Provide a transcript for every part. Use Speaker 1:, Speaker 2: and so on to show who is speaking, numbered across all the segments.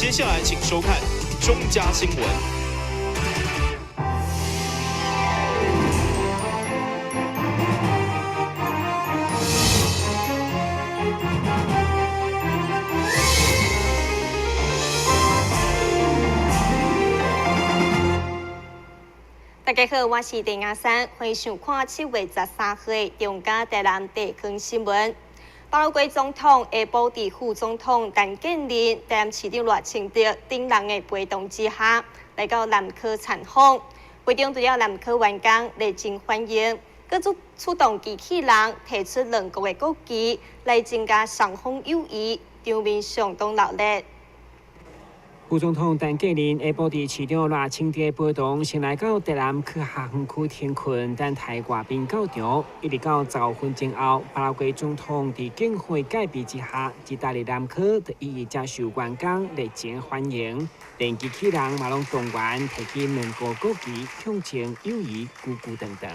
Speaker 1: 接下來請收看中嘉新聞。
Speaker 2: 大家好，我是鄭亞珊，歡迎收看7月13號的中嘉台南地方新聞。巴拉圭總統下晡佇副總統陳建仁、台南市長賴清德等人的陪同之下，來到南科參訪。會中除了南科員工熱情歡迎，閣出動機器人提出兩國的國旗，來增加雙方友誼，場面相當熱烈。
Speaker 3: 副總統陳建仁下晡佇市長賴清德陪同，先來到台南科學園區停困，等待外賓到場。一直到15分鐘後，巴拉圭總統佇警方戒備之下，佇踏入南科，就一一接受員工熱情歡迎，連機器人嘛攏動員提起兩國國旗，象徵友誼久久長長。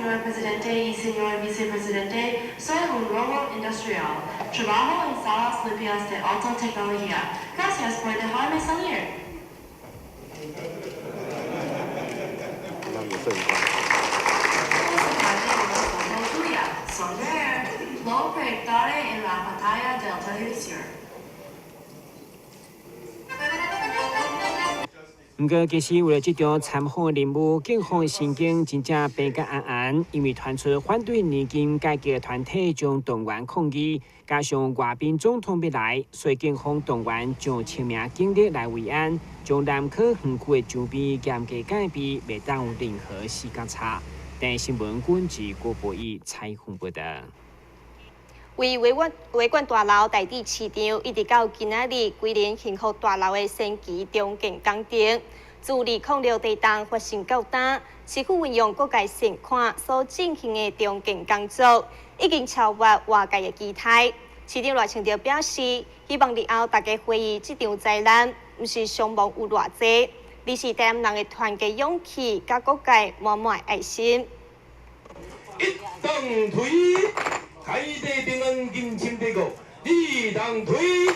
Speaker 4: Señor presidente y señor vicepresidente, soy un robot industrial. Trabajo en salas limpias de alta tecnología. Gracias por dejarme salir. Sonreír. Lo proyectaré en la pantalla del televisor.
Speaker 3: 毋過，其實為了這場參訪的任務，警方的神經真正繃甲絚絚，因為傳出反對年金改革的團體將動員抗議，加上外賓總統欲來，所以警方動員上千名警力來維安，將南科園區的周邊嚴格戒備，袂當有任何死角差。電視新聞軍事郭博義採訪報導。
Speaker 2: 為維冠大樓台佇市場，一直到今仔日，歸仁幸福大樓的先期重建工程，自2006地動發生到今，市府運用各界善款所進行的重建工作，已經超越外界的期待。市長賴清德表示，希望日後大家回憶這場災難，毋是傷亡有偌濟，而是台南人的團結勇氣，佮各界滿滿的愛心。
Speaker 5: 一動推。開地平安，金錢地國，二動推。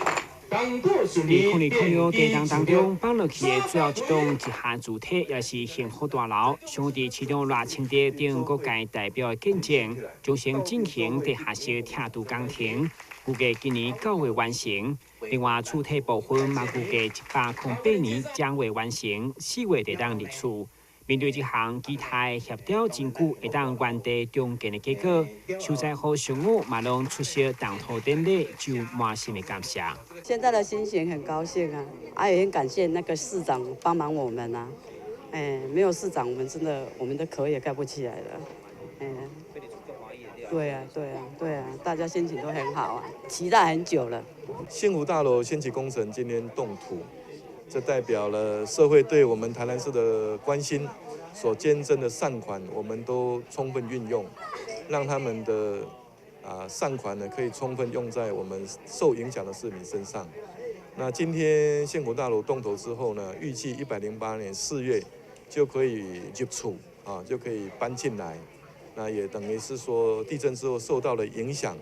Speaker 3: 佇2006地動當中，放落去的主要一棟地下主體，也是幸福大樓。上佇市長賴清德等各界代表的見證，將先進行地下室拆除工程，估計今年9月完成。另外，主體部分嘛估計108年將會完成，4月就當入厝。面對這項期待協調真久會當原地重建的結果，受災戶上午嘛攏出席動土典禮，就滿心的感謝。
Speaker 6: 現在的心情很高興啊，啊也很感謝那個市長幫忙我們啊，哎，沒有市長，我們真的我們的殼也蓋不起來了，哎，對啊對啊對啊，大家心情都很好啊，期待很久了。
Speaker 7: 幸福大樓先期工程今天動土。這代表了社會對我們台南市的關心，所捐贈的善款，我們都充分運用，讓他們的善款呢可以充分用在我們受影響的市民身上。那今天幸福大樓動土之後呢，預計108年4月就可以入厝啊，就可以搬進來。那也等於是說地震之後受到了影響，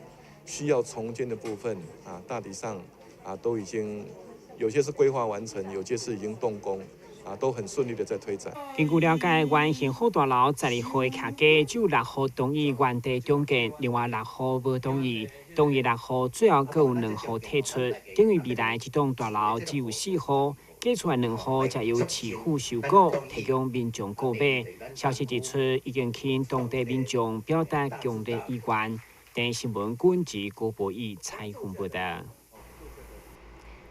Speaker 7: 需要重建的部分啊，大體上啊都已經。有些是規劃完成，有些是已經動工，啊，都很順利的在推展。
Speaker 3: 根據了解，原幸福大樓12號的徛家只有6戶同意原地重建，另外6戶無同意。同意6戶，最後閣有2戶退出，等於未來這棟大樓只有4戶，加出來2戶才由市府收購，提供民眾購買。消息指出，已經向當地民眾表達強烈意願。電視新聞軍事郭博義採訪報導。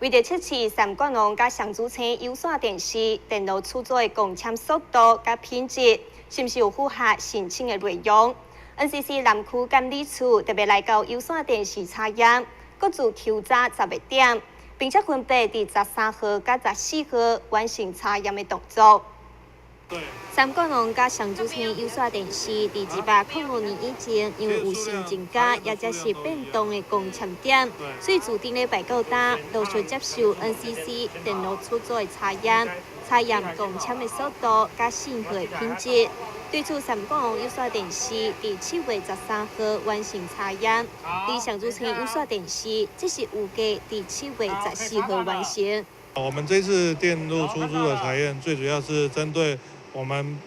Speaker 2: 為著測試三冠王佮雙子星有線電視電腦製作的光纖速度佮品質，是毋是有符合申請的內容？NCC 南區監理處特別來到有線電視查驗，各自抽查10個點，並且分別佇13號佮14號完成查驗的動作。三冠王佮雙子星有線電視佇205年以前，因為有新增加，也則是變動的光纖點，所以自頂禮拜到今，陸續接受 NCC 電路出作的查驗。查驗光纖的速度佮信號的品質。對此，三管網有線電視佇7月13號完成查驗，而上主星有線電視這是預計佇7月14號完成。
Speaker 8: 我們這次電路出租的查驗，最主要是針對我們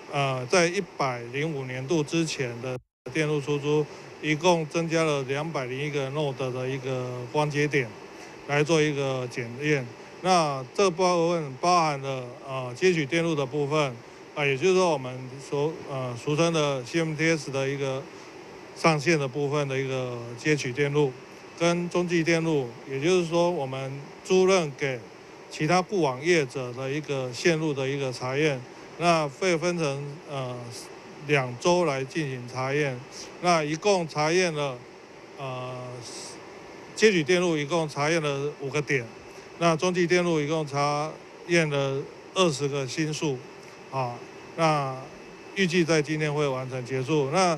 Speaker 8: 在105年度之前的電路出租，一共增加了201個 node 的一個光接點，來做一個檢驗。那這部分包含了接取電路的部分，啊，也就是說我們所俗稱的 CMTS 的一個上線的部分的一個接取電路，跟中繼電路，也就是說我們租賃給其他固網業者的一個線路的一個查驗，那會分成2週來進行查驗，那一共查驗了接取電路一共查驗了5個點，那中繼電路一共查驗了20個星數，啊，那預計在今天會完成結束。那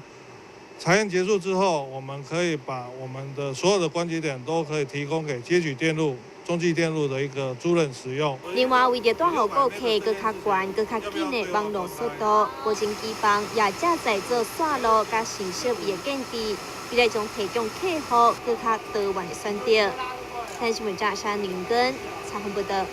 Speaker 8: 查驗結束之後，我們可以把我們的所有的關節點都可以提供給接取電路、中繼電路的一個租賃使用。
Speaker 2: 另外，為著帶予顧客閣較懸、閣較緊的網路速度，高精機房也正在做線路佮新設備的建置，未來將提供客戶閣較多元的選擇。台視新聞張山林根採訪報導。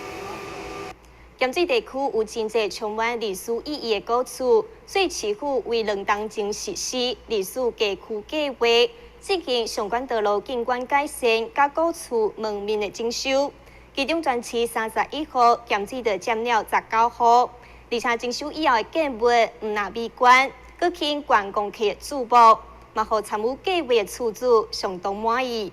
Speaker 2: 鹹水地區有真濟充滿歷史意義的古厝，所以市府為2冬前實施歷史街區計劃，進行相關道路景觀改善、佮古厝門面的整修。其中全市31戶鹹水就佔了19戶，而且整修以後的建物毋但美觀，閣吸引觀光客的注目，嘛予參與計劃的厝主相當滿意。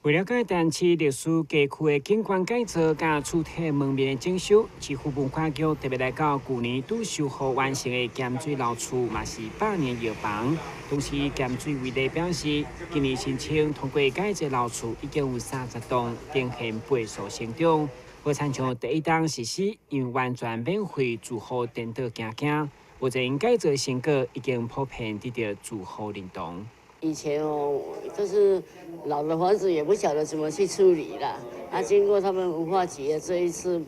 Speaker 3: 為了解台南市歷史街區的景觀改造佮厝體門面的整修，市府文化局特別來到舊年拄修復完成的鹹水老厝，嘛是百年藥房。同時，鹹水為例表示，今年申請通過改造老厝已經有30棟呈現倍數成長。無親像第一冬實施，因為完全免費住戶顛倒驚驚，目前改造成果已經普遍得到住戶認同。
Speaker 9: 以前哦，就是老的房子也不曉得怎麼去處理啦。啊，經過他們文化局的這一次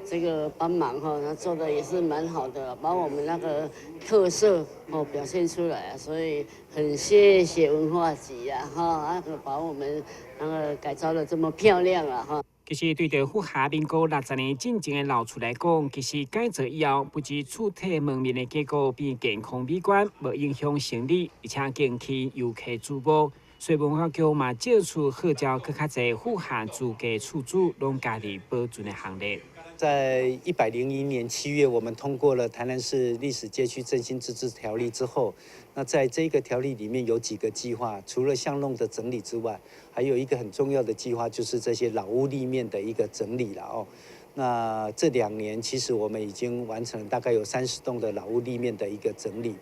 Speaker 9: 這個幫忙哈，他做的也是蠻好的，把我們那個特色哦表現出來啊，所以很謝謝文化局啊哈，啊把我們那個改造得這麼漂亮啊哈。
Speaker 3: 其實對著符合民國60年進前的老厝來講，其實改造以後，不止厝體門面的結構變健康美觀，無影響生理，而且更吸遊客注目。所以文化局嘛借此號召閣較濟符合資格厝主攏加入保存的行列。
Speaker 10: 在101年7月，我們通過了《台南市歷史街區振興自治條例》之後，那在這個條例裡面有幾個計劃，除了巷弄的整理之外，還有一個很重要的計劃，就是這些老屋立面的一個整理了哦。那這2年其實我們已經完成了大概有30棟的老屋立面的一個整理。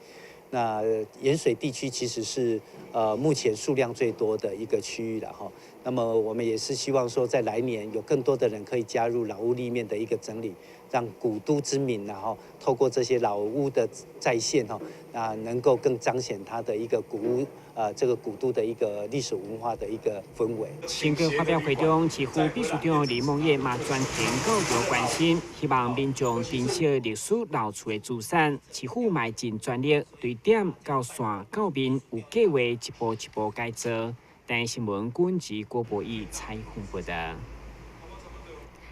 Speaker 10: 那鹽水地區其實是目前數量最多的一個區域了哈。那麼我們也是希望說，在來年有更多的人可以加入老屋立面的一個整理，讓古都之名然後透過這些老屋的再現哈，啊能夠更彰顯它的一個古屋這個古都的一個歷史文化的一個氛圍。
Speaker 3: 成果發表會中，市府秘書長李孟業嘛專程到場關心，希望民眾珍惜歷史老厝的資產。市府嘛盡全力對點到線到面有計劃一步一步改造。台視新聞軍籍郭博義採訪報導。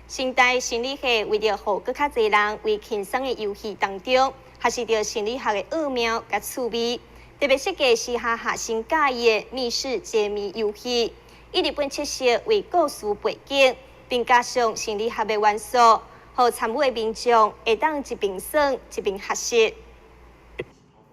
Speaker 2: 成大心理系為著予閣較濟人佇輕鬆的遊戲當中，學習著心理學的奧妙佮趣味，特別設計適合學生佮意的密室解謎遊戲，以日本特色為故事背景，並加上心理學的元素，予參與的民眾會當一邊耍一邊學習。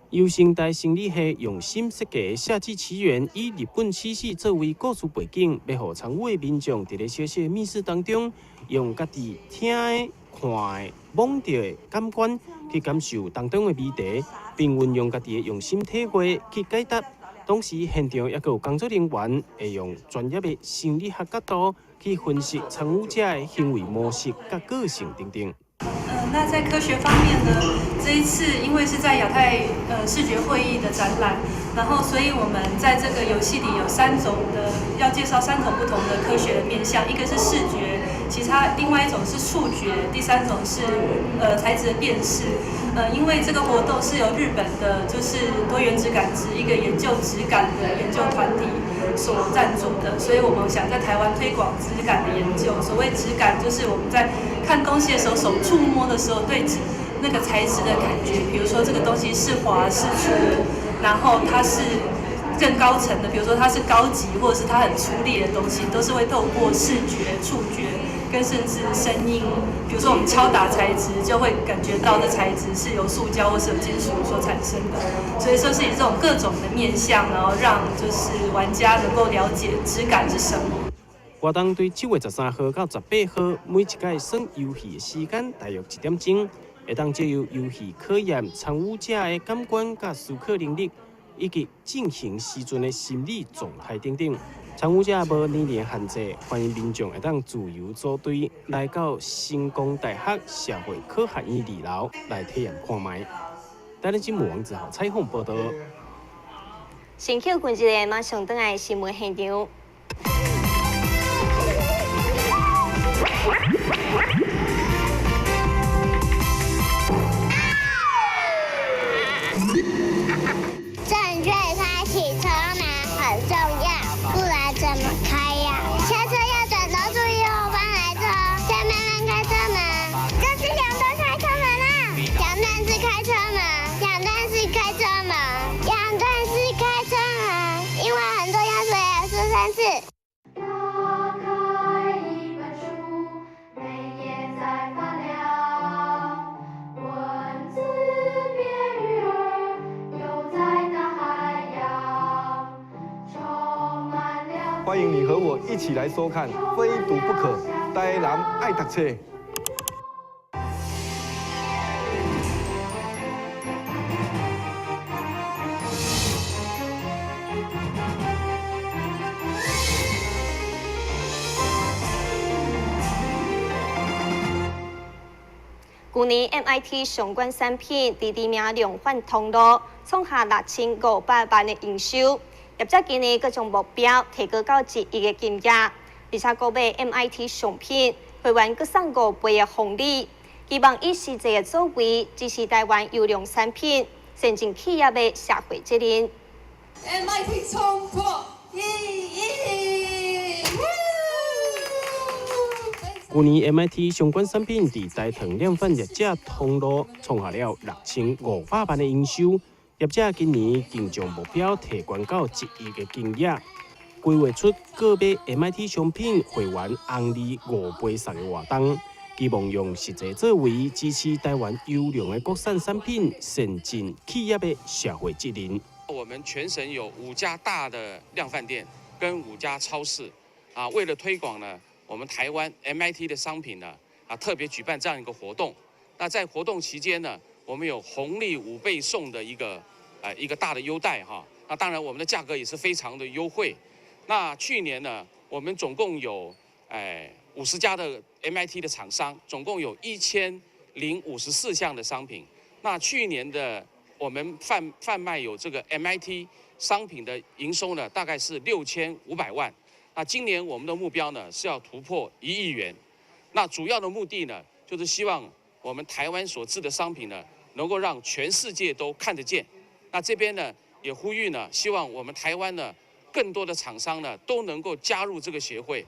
Speaker 11: 由成大心理系用心設計的《夏季奇緣》，以日本史詩作為故事背景，欲予參與的民眾佇咧小小的密室當中，用家己聽的、看的、摸著的感官去感受當中的謎題，並運用家己的用心體會去解答。同時，現場猶閣有工作人員會用專業的心理學角度去分析參與者的行為模式佮個性等等。
Speaker 12: 那在科學方面呢？這一次因為是在亞太視覺會議的展覽，然後所以我們在這個遊戲裡有三種的要介紹三種不同的科學的面向，一個是視覺、其他另外一種是觸覺，第三種是材質的辨識。因為這個活動是由日本的，就是多元質感知一個研究質感的研究團體所贊助的，所以我們想在台灣推廣質感的研究。所謂質感，就是我們在看東西的時候，手觸摸的時候，對那個材質的感覺，比如說這個東西是滑是粗，然後它是更高層的，比如說它是高級或者是它很粗礪的東西，都是會透過視覺、觸覺跟甚至聲音，比如說我們敲打材質，就會感覺到這材質是由塑膠或是由金屬所產生的。所以說是以這種各種的面向，然後讓就是玩家能夠了解質感是什麼。
Speaker 11: 活動對7月13號到18號，每一屆耍遊戲的時間大約1點鐘，會當藉由遊戲考驗參與者的感官佮思考能力，以及進行時陣的心理狀態等等。參與者無年齡限制，歡迎民眾會當自由組隊來到成功大學社會科學院2樓來體驗看覓。台南新聞王子豪採訪報道。
Speaker 2: 先休困一下，馬上轉來新聞現場。
Speaker 13: 正確開啟車門很重要，不然怎麼開呀？下車要轉頭注意後方來車，再慢慢開車門。這是兩段開車門啊！兩段式開車門，兩段式開車門，兩段式開車門，因為很重要，所以要說三次。
Speaker 7: 歡迎你和我一起來收看《非讀不可》，台南愛讀冊。
Speaker 2: 去年 MIT 相關產品佇知名量販通路創下6500萬的營收。業者今年閣將目標提高到1億的金額，而且購買 MIT 商品，會員閣送5倍的紅利，希望以實際的作為支持台灣優良產品、先進企業的社會責任。
Speaker 14: MIT 衝破1億！
Speaker 11: 去年 MIT 相關產品佇台糖量販業者通路創下了6500萬的營收。業者今年更將目標提懸到1億的金額，規劃出購買 MIT 商品會員紅利5倍送的活動，希望用實際作為支持台灣優良的國產產品、先進企業的社會責任。
Speaker 15: 我們全省有5家大的量販店跟5家超市，啊，為了推廣呢，我們台灣 MIT 的商品呢，啊，特別舉辦這樣一個活動。那在活動期間呢，我們有紅利5倍送的一個大的優待哈，那當然我們的價格也是非常的優惠。那去年呢，我們總共有50家的 MIT 的廠商，總共有1054項的商品。那去年的我們販賣有這個 MIT 商品的營收呢，大概是6500萬。那今年我們的目標呢是要突破1億元。那主要的目的呢，就是希望我們台灣所製的商品呢，能夠讓全世界都看得見。那這邊呢，也呼籲呢，希望我們台灣呢，更多的廠商呢，都能夠加入這個協會。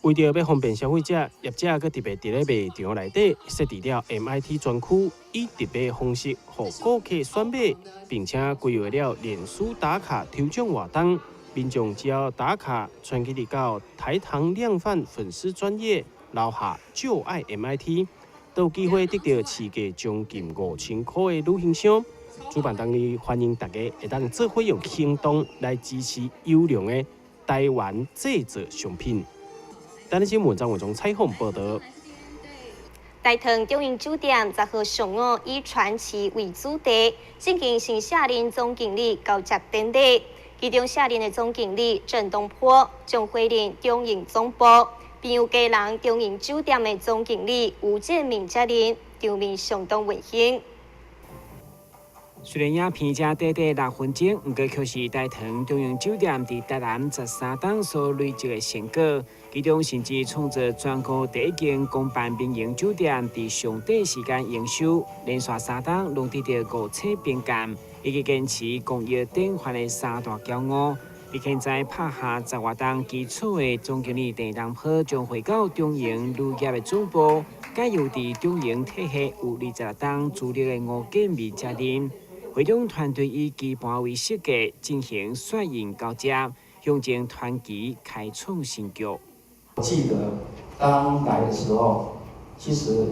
Speaker 11: 為著欲方便消費者，業者閣特別佇咧賣場內底設置了 MIT 專區，以特別方式予顧客選買，並且規劃了臉書打卡抽獎活動，民眾只要打卡傳去到台糖量販粉絲專頁，留下就愛 MIT，都有機會得到市價將近5000塊的旅行箱。主辦單位歡迎大家會當做伙用行動來支持優良的台灣製造商品。台南新聞張文忠採訪報道。
Speaker 2: 大唐中英酒店10號上午以傳奇為主題，進行新卸任總經理交接典禮。其中卸任的總經理鄭東坡將回任中營總部，並由繼任中營酒店的總經理吳建明接任，場面相當溫馨。
Speaker 3: 雖然影片才短短6分鐘，毋過卻是大唐中營酒店佇台南13冬所累積的成果。其中甚至創造全國第一間公辦民營酒店佇上短時間營收，連續三冬攏得著五星評鑑，以及堅持公益典範的三大驕傲。佇現在拍下十外冬基礎的總經理鄭東坡，將回到中營旅業的總部，改由佇中營體系有26冬資歷的吳建民接任。會長團隊以基盤為設計，進行帥印交接，向前團結開創新局。
Speaker 16: 我記得剛來的時候，其實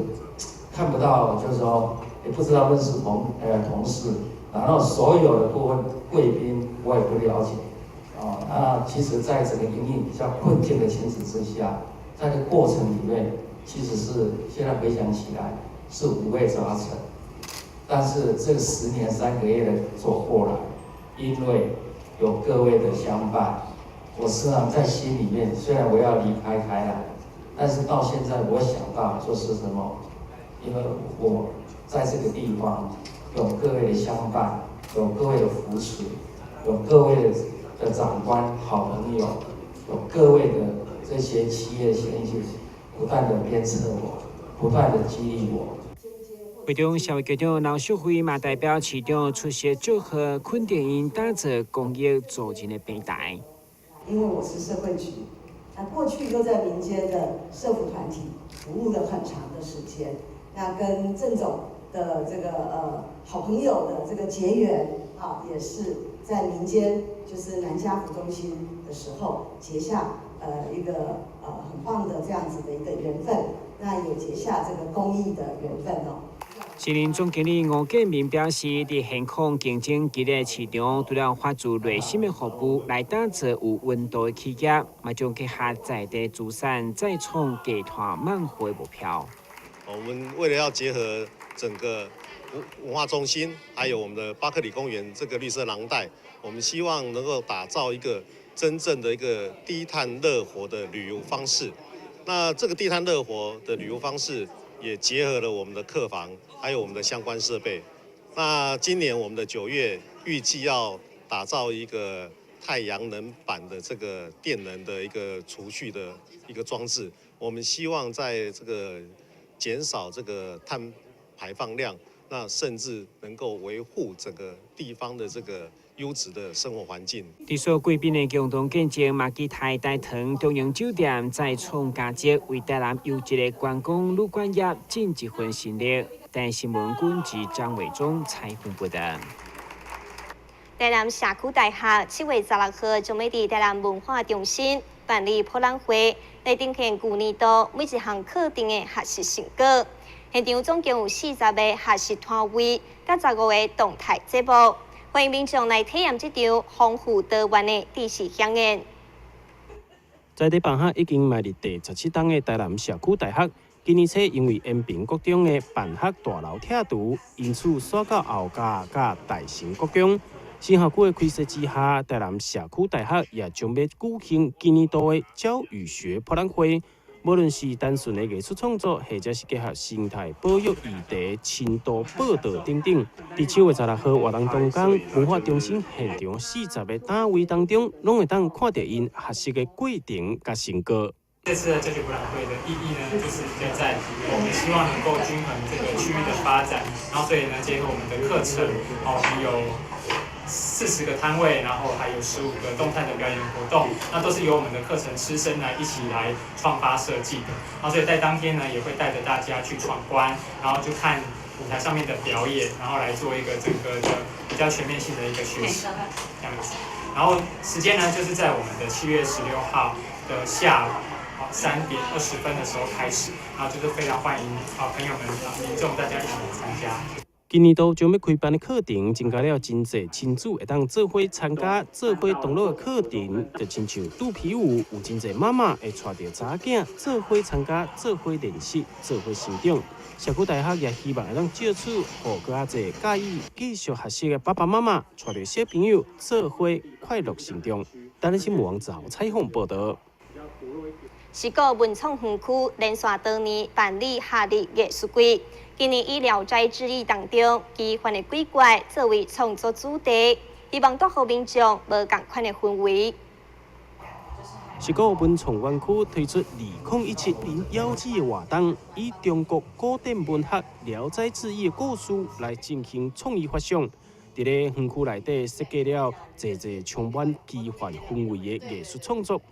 Speaker 16: 看不到，就是說也不知道認識同事，然後所有的部分貴賓我也不了解，啊，那其實在整個營運比較困境的情形之下，在這個過程裡面，其實是現在回想起來是五味雜陳，但是這10年3個月的走過來，因為有各位的相伴。我時常在心裡面，雖然我要離開台南，但是到現在我想到就是什麼？因為我在這個地方有各位的相伴，有各位的扶持，有各位的長官、好朋友，有各位的這些企業先進，不斷的鞭策我，不斷的激勵我。
Speaker 3: 會中社會局長劉淑慧嘛代表市長出席祝賀，肯定𪜶打造公益助人的平台。
Speaker 17: 因為我是社會局，那過去又在民間的社福團體服務了很長的時間，那跟鄭總的這個好朋友的這個結緣啊，也是在民間就是南家福中心的時候結下一個很棒的這樣子的一個緣分，那也結下這個公益的緣分哦。
Speaker 3: 新任總經理吳建民表示，佇現況競爭激烈市場，除了發自內心的服務來打造有溫度的企業，嘛將結合在地資產再創低碳慢活的目標。
Speaker 18: 我們為了要結合整個文化中心，還有我們的巴克里公園這個綠色廊帶，我們希望能夠打造一個真正的一個低碳樂活的旅遊方式。那這個低碳樂活的旅遊方式，也結合了我們的客房，還有我們的相關設備。那今年我們的9月預計要打造一個太陽能板的這個電能的一個儲蓄的一個裝置。我們希望在這個減少這個碳排放量，那甚至能夠維護整個地方的這個優質的生活環境。
Speaker 3: 佇所貴賓的共同見證，嘛期待大唐中營酒店再創佳績，為台南優質的觀光旅館業盡一份心力。台新聞軍記張偉忠採訪報道。
Speaker 2: 台南社區大學7月16號將欲佇台南文化中心辦理博覽會，來呈現舊年度每一項課程的學習成果。現場總共有40個學習攤位，佮15個動態節目，歡迎民眾來體驗這場豐富多元的知識饗宴。
Speaker 11: 在地辦學已經邁入第17冬的台南社區大學，今年初因為延平國中的辦學大樓拆除，因此徙到後甲佮大成國中。新校區的開設之下，台南社區大學也將欲舉行今年度的教與學博覽會。無論是單純的藝術創作，或者是結合生態保育議題深度報導等等，佇7月16號活動當天，文化中心現場40個單位當中，攏會當看著𪜶學習的過程佮成果。
Speaker 19: 這次的教學博覽會的意義呢，就是在我們希望能夠均衡這個區域的發展，然後所以呢，結合我們的課程，哦，我們有40個攤位，然後還有15個動態的表演活動，那都是由我們的課程師生來一起來創發設計的。然後所以在當天呢，也會帶着大家去闖關，然後就看舞台上面的表演，然後來做一個整個的比較全面性的一個學習，這樣子。然後時間呢，就是在我們的7月16號的下午3點20分的時候開始，然後就是非常歡迎啊朋友們、民眾大家一起來參加。
Speaker 11: 今年度將欲開辦的課程，增加了真濟親子會當做伙參加、做伙同樂的課程，就親像肚皮舞，有真濟媽媽會帶著查某囝做伙參加、做伙練習、做伙成長。社區大學也希望會當藉此，予閣較濟佮意繼續學習的爸爸媽媽，帶著小朋友做伙快樂成長。台南新聞網早採訪報道。
Speaker 2: 四股文創園區連續多年辦理夏日藝術季，今年以《聊齋誌異》當中奇幻的鬼怪作為創作主題，希望帶予民眾無仝款的氛圍。
Speaker 11: 是閣文創園區推出2017年妖祭的活動，以中國古典文學《聊齋誌異》的故事來進行創意發想。佇咧園區內底設計了濟濟充滿奇幻氛圍的藝術創作，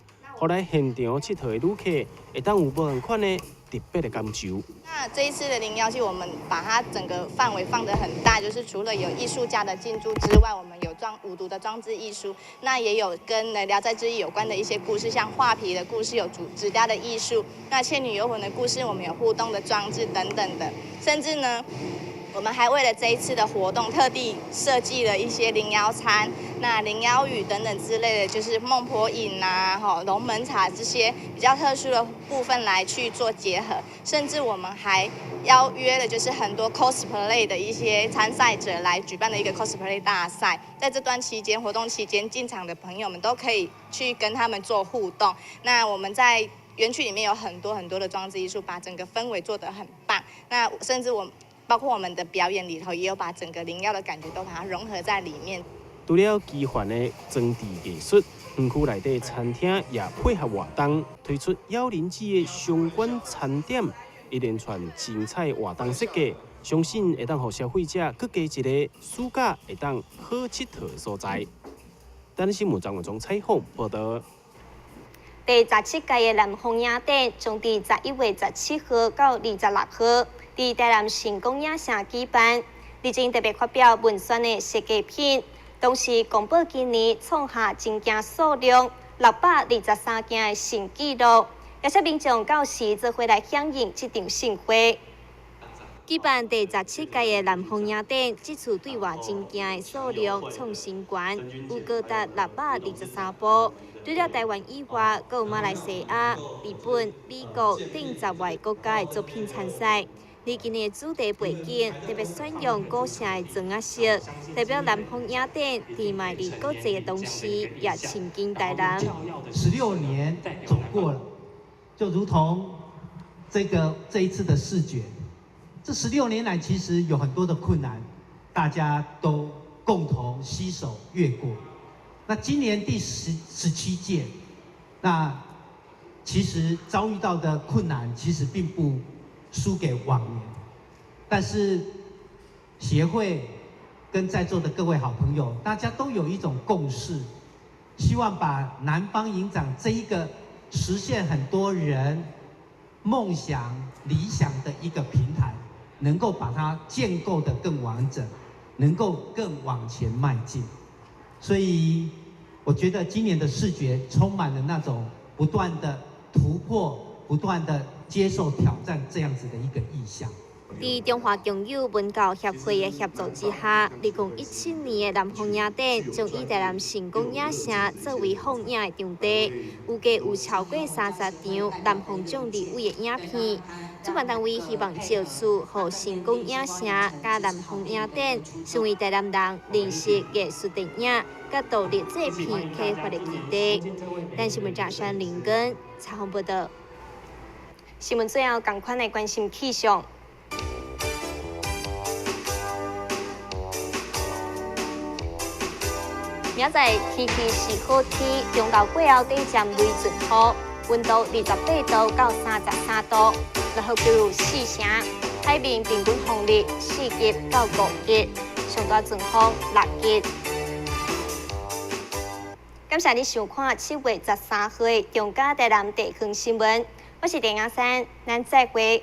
Speaker 11: 予來現場𨑨迌的旅客會當有無仝款的特別的感受。
Speaker 20: 那這一次的零妖祭，我們把它整個範圍放得很大，就是除了有藝術家的進駐之外，我們有裝五毒的裝置藝術，那也有跟《聊齋誌異》有關的一些故事，像畫皮的故事，有紙紙雕的藝術，那《倩女幽魂》的故事，我們有互動的裝置等等的，甚至呢，我們還為了這一次的活動，特地設計了一些靈妖餐、那靈妖雨等等之類的，就是孟婆飲啊、吼龍門茶這些比較特殊的部分來去做結合。甚至我們還邀約了就是很多 cosplay 的一些參賽者來舉辦了一個 cosplay 大賽。在這段期間，活動期間進場的朋友們都可以去跟他們做互動。那我們在園區裡面有很多很多的裝置藝術，把整個氛圍做得很棒。那甚至我包括我們的表演裡頭，也有把整個靈妖的感覺都把它融合在裡面。
Speaker 11: 除了奇幻的裝置藝術，園區內底餐廳也配合活動，推出妖靈祭的相關餐點，一連串精彩活動設計，相信會當予消費者閣加一個暑假會當好𨑨迌的所在。台視新聞張文忠採訪報導。
Speaker 2: 第十七屆的南方影展將佇11月17號到26號，佇台南成功影城舉辦。日前特別發表文宣的設計片，同時公布今年創下徵件數量623件的新紀錄。也是民眾到時做伙來響應這場盛會。舉辦第十七屆的南方影展，這次對外徵件的數量創新高，有高達623部。除了台灣以外，閣有馬來西亞、日本、美國等10外國家的作品參賽。而今年的主題背景特別選用古城的磚仔色，代表南方影展佇賣佇國際的同時，也親近台南。
Speaker 21: 16年走過了，就如同這一次的視覺，這十六年來其實有很多的困難，大家都共同攜手越過。那今年第17屆，那其實遭遇到的困難其實並不輸給往年，但是協會跟在座的各位好朋友，大家都有一種共識，希望把南方影展這一個實現很多人夢想理想的一個平台，能夠把它建構得更完整，能夠更往前邁進。所以，我覺得今年的視覺充滿了那種不斷的突破、不斷的接受挑戰這樣子的一個意象。
Speaker 2: 佇中華共有文教協會的協助之下，2017年的南方影展將以台南成功影城作為放映的場地，預計有超過30場南方獎入圍的影片。主辦單位希望藉此，予成功影城佮南方影展成為台南人認識藝術電影佮獨立製片啟發的基地。台視新聞張山林根採訪報導。新聞最後，仝款來關心氣象。明仔天氣是好天，中晝過後短暫雷陣雨，溫度28度到33度，落雨幾率4成，海面平均風力4級到5級，上大陣風6級。感謝你收看7月13號的中嘉台南地方新聞，我是鄭亞珊，咱再會。